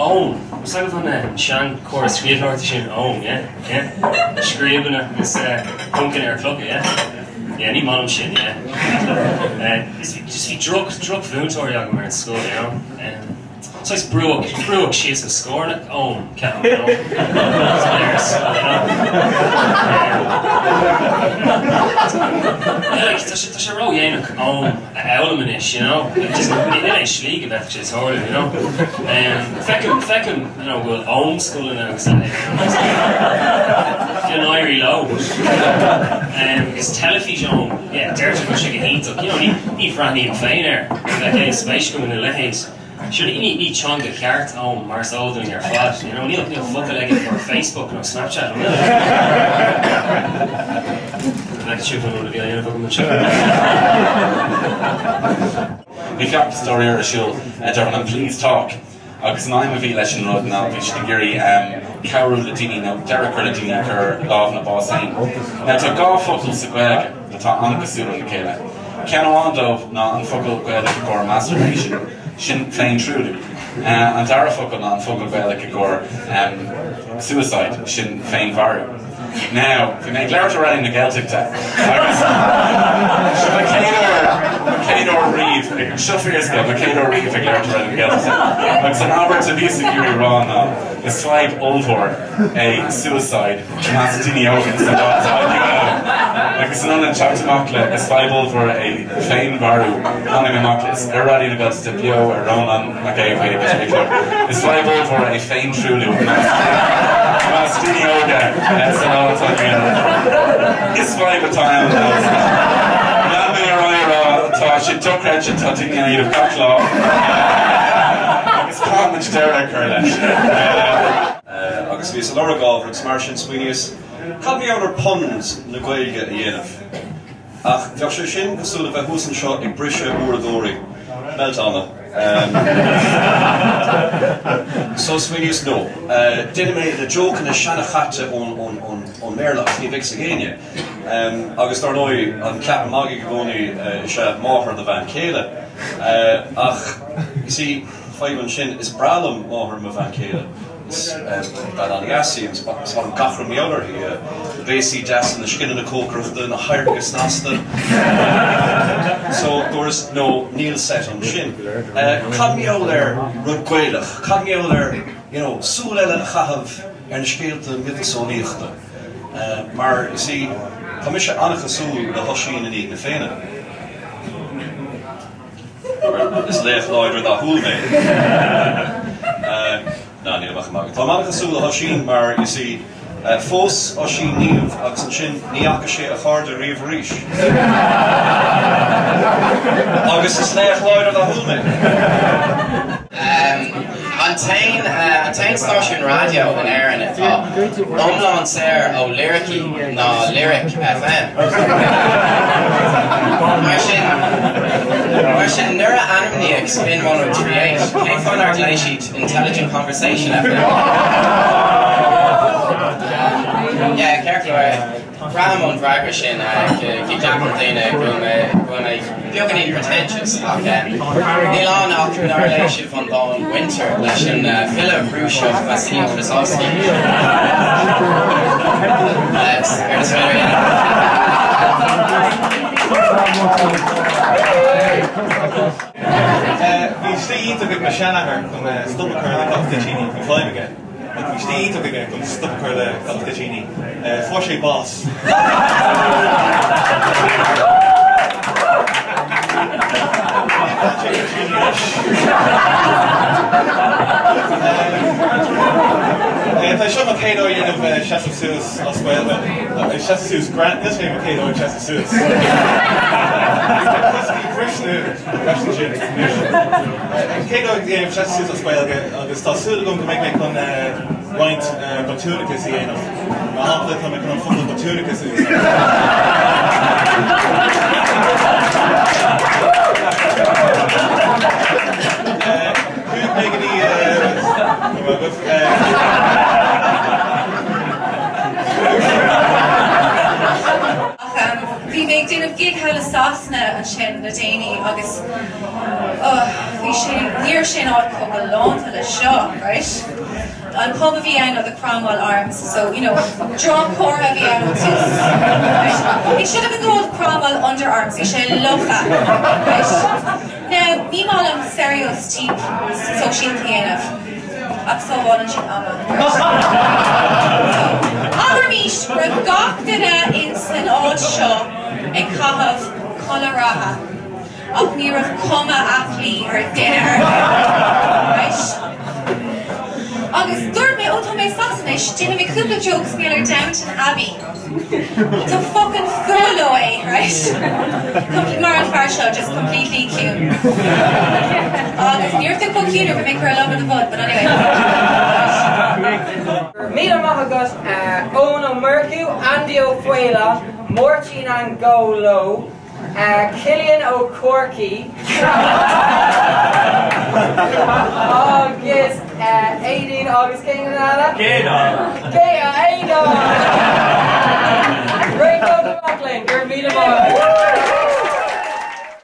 Ogham. Is agaibh an seanchóras scríbhneoireachta sin, Ogham, yeah? Yeah? Scríobanna agus poncanna ar clocha, yeah? Yeah, ní maith liom sin, yeah. Is bhí, just bhí droch, drochmhúinteoirí agam ar an scoil, you know? Saghas brúdh, brúdh síos an scornach Ogham, ceapaim, you know? Ar scoil, you know? Yeah, like, tá sé, tá sé ródhéanach Ogham a fhoghlaim anois, you know? Like, just níl aon slí go bhféadfadh sé tarlú, you know? Feicim, feicim, you know, go bhfuil Ogham-scoileanna agus a leithéid, you know? Go n-éirí leo, but, agus teilifís Ogham, yeah, deirtear go bhfuil sé go hiontach, you know, ní, ní bhreathnaím féin air, ní bheadh aon spéis agam ina leithéid. Sure, ní, ní teanga cheart Ogham mar is eol dúinn ar fad, you know, níl, níl focal aige for Facebook nó Snapchat, an bhfuil? Bheadh sibh an rud a bhí á dhéanamh agam anseo. Bhí feachtas dáiríre ar siúl darbh ainm Please Talk agus an aidhm a bhí leis an rud ná bhí siad ag iarraidh cabhrú le daoine nó deireadh a chur le daoine ag cur lámh ina bás féin. Now tá 2 focal sa Ghaeilge atá an-chosúil lena chéile. Ceann amháin dóibh ná an focal Gaeilge i gcomhair masturbation, sin féintruailliú. An dara focal ná an focal Gaeilge i gcomhair suicide, sin féinmharú. Now, bhí mé ag labhairt ar Raidió na Gaeltachta agus seo mo chéad uair, mo chéad uair riamh, seo fíorscéal, mo chéad uair riamh ag labhairt ar Raidió na Gaeltachta agus an abairt a bhíos ag iarraidh a rá ná is fadhb ollmhór é suicide i measc daoine óga sa lá atá inniu ann agus in ionad teacht amach le is fadhb ollmhór é féinmharú tháinig mé amach le ar Raidió na Gaeltachta beo ar Rónán Mac Aodha Bhuí ag a sé a chlog. Is fadhb ollmhór é féintruailliú i measc daoine óga sa lá atá inniu ann. Is fadhb atá ann agus lean mé ar aghaidh a rá tá sé dochreidte tá daoine á dhéanamh gach lá agus caithfidh muid deireadh a chur leis. Agus bhíos ag lorg ábhar agus mar sin smaoiníos, cad mar gheall ar puns na Gaeilge a dhéanamh? Ach bheadh sé sin cosúil le bheith thuas anseo ag briseadh uaireadóirí. Meilt ama. So smaoiníos, no. Déanfaidh mé na jócanna seana-chaite ón mBéarla agus ní bheidh 'fhios ag éinne. Agus dar ndóigh, an ceapadh magaidh i gcónaí is ea máthair do bhean chéile. Ach, you see, fadhb ansin, is breá liom máthair mo bhean chéile. Is bean an-dheas í agus is maith liom gach rud mar gheall uirthi, na béasaí deasa, na scileanna cócaireachta, na hadharca snasta. So, dúras, no, níl seit ansin. Cad mar gheall ar rud Gaelach? Cad mar gheall ar, you know, súil eile a chaitheamh ar na scéalta miotaseolaíochta? Mar, you see, tá mise an-chosúil le hOisín i ndiaidh na Féinne. Is laoch láidir dathúil mé. Ná, nílim ach ag magadh. Táim an-chosúil le hOisín mar, you see, phós Oisín Niamh agus ansin ní fhaca sé a chairde riamh arís. Agus is laoch láidir dathúil mé. An t-aon an t-aon stáisiún raidió in Éirinn atá iomlán saor ó liricí ná Lyric FM. Mar sin mar sin nuair a ainmníodh Spin 1038, cén fáth nár ghlaoigh siad Intelligent Conversation FM? Yeah, ceart go leor. Braithim ón bhfreagra sin go gceapann daoine go bhfuil mé beagáinín pretentious ach níl ann ach nár léigh sibh an dán Winter leis an file Rúiseach Vasil Krasovsky. Ar is féidir a Bhí slí iontach ag mo sheanathair chun stop a chur le caitheamh toitíní. Bhí fadhb aige. Ach bhí slí iontach aige chun stop a chur le caitheamh toitíní. Fuair sé bás. Ní chaitheann sé toitíní anois. Tá seo mo chéad uair a dhéanamh seasamh suas as Gaeilge. Seasamh suas greann, níl sé mo chéad uair seasamh suas. Tá coscaí briste freisin sin anois. An chéad uair a dhéanamh seasamh suas as Gaeilge agus tá súil agam go mbeidh mé chun roinnt botúnachas a dhéanamh. Mar shampla, tá mé chun an focal botúnachas a úsáid. Chuaigh mé go dtí Go raibh maith agat. Ach bhí mé ag. déanamh gig thall i Sasana ansin le déanaí agus oh, bhí sé, ní raibh sé in áit chomh galánta le seo, right? An pub a bhí ann ná The Cromwell Arms, so, you know, droch-chomhartha a bhí ann ón tús, right? It should have been called Cromwell Underarms, bhí sé lofa, right? Now, ní maith liom steiréitíop sóisialta a dhéanamh, ach sábhálann siad ama, right? So, abraimis go raibh gach duine in san áit seo ag caitheamh culaith reatha, ach ní raibh cuma aclaí ar duine ar bith, right? Agus dúirt mé, ó tá mé i Sasana anois, déanfaidh mé cúpla jokes mar gheall ar Downton Abbey. Tá fucking fuath leo é, right? Mar an fear seo, just completely ciúin. Agus ní raibh tú chomh ciúin nuair a bhí mé ag cur lámh i do bhod, but anyway. Míle maith agat Eoin Ó Murchú, Andy Ó Faoláin, Máirtín Angolo, Cillian Ó Corcaigh agus Aideen agus cén eile? Aodán! Aodán! Réabhlóid na mac léinn, go raibh míle maith agat!